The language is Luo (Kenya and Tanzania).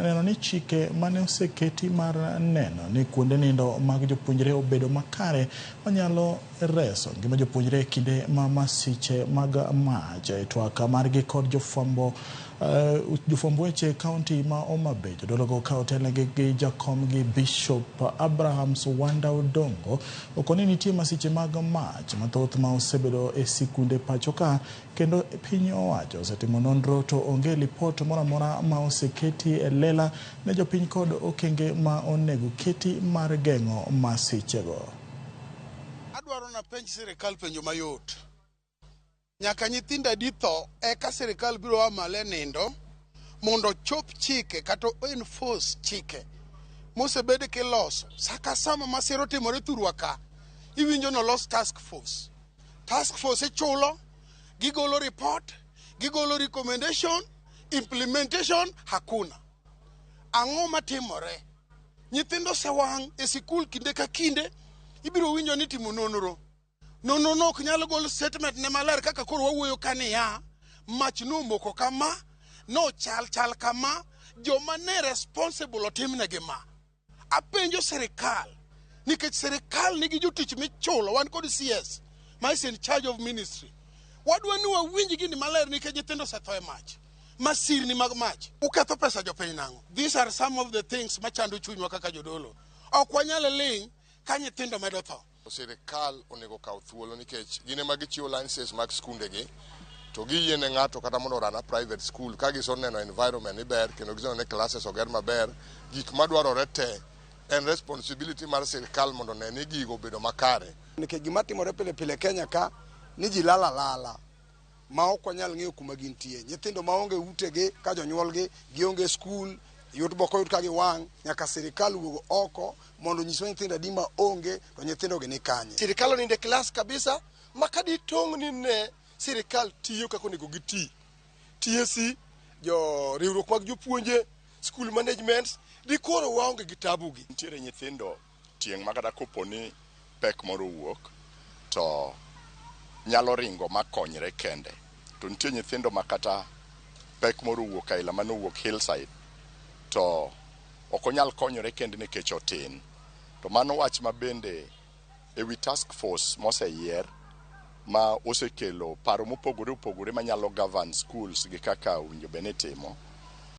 Neno ni chike mane oseketi mar neno ni kuonde nindo mag jopuonjre obedo makare manyalo reso ngima jopuonjre e kinde ma masiche mag mach. E twak margi kod jofwambo jofwamb weche e kaunti ma Homa Bay, jodologo ka otelnegi gi jakomgi Bishop Abraham Suwanda Odongo okoni nitie masiche mag mach mathoth ma osebedo e sikunde pacho ka kendo piny owacho osetimo nonro to onge lipot moro amora ma oseketi e lela ne jopiny kod okenge ma onego keti mar geng'o masichego. Adwaro napenj sirikal penjo mayot. Nyaka nyithindo adi tho eka sirikal biro a malo e nindo mondo ochop chike kata enforce chike mosebed kiloso. Saka sama masira otimore thurwa ka, iwinjo nolos task force. Task force ichulo, gigolo report, gigolo recommendation, implementation hakuna. Ang'o matimore? Nyithindo osewang' e sikul kinde ka kinde, ibiro winjo ni timo nonro. Nonro no ok nyal gol statement ne maler kaka koro wawuoyo ka niya, mach nomoko kama, nochal chal kama, joma ne responsible otimnegi ma. Apenjo sirikal, nikech sirikal nigi jotich michulo, wan kod CS ma is in charge of ministry. Wadwa ni wawinj gini maler nikech nyithindo osetho e mach. Masirni mag mach. Uketho pesa jopiny nang'o? These are some of the things machando chunywa kaka jodolo. Ok wanyal ling' ka nyithindo medo tho. Sirikal onego okaw thuolo nikech gin ema gichiwo licenses mag skundegi to giyie ne ng'ato kata mondo orun a private school ka giseneno environment ni ber kendo giseneno ni classes oger maber gik madwarore te en responsibility mar sirikal mondo one ni gigo obedo makare. Nikech gima timore pile pile Kenya ka ni ji lal alala ma ok wanyal ng'eyo kuma gintie. Nyithindo maonge utegi ka jonyuolgi gionge skul, yot bok oyud ka giwang', nyaka sirikal wuog oko mondo onyiswa nyithindo adi ma onge to nyithindo gi ni kanye. Sirikal onindo e klas kabisa ma ka ditong' ni ne sirikal tiyo kaka onego giti, TSC, jo riwruok mag jopuonje, school management, dikoro waonge gi tabu gi. Nitiere nyithindo tieng' ma kata kopo ni pek moro owuok to nyalo ringo ma konyre kende. To nitie nyithindo ma kata pek moro owuok aila mane owuok hillside to ok onyal konyore kende nikech otin. To mano wach ma bende ewi task force moseyier ma osekelo paro mopogore opogore manyalo govern schools gi kaka owinjo bed ni itimo.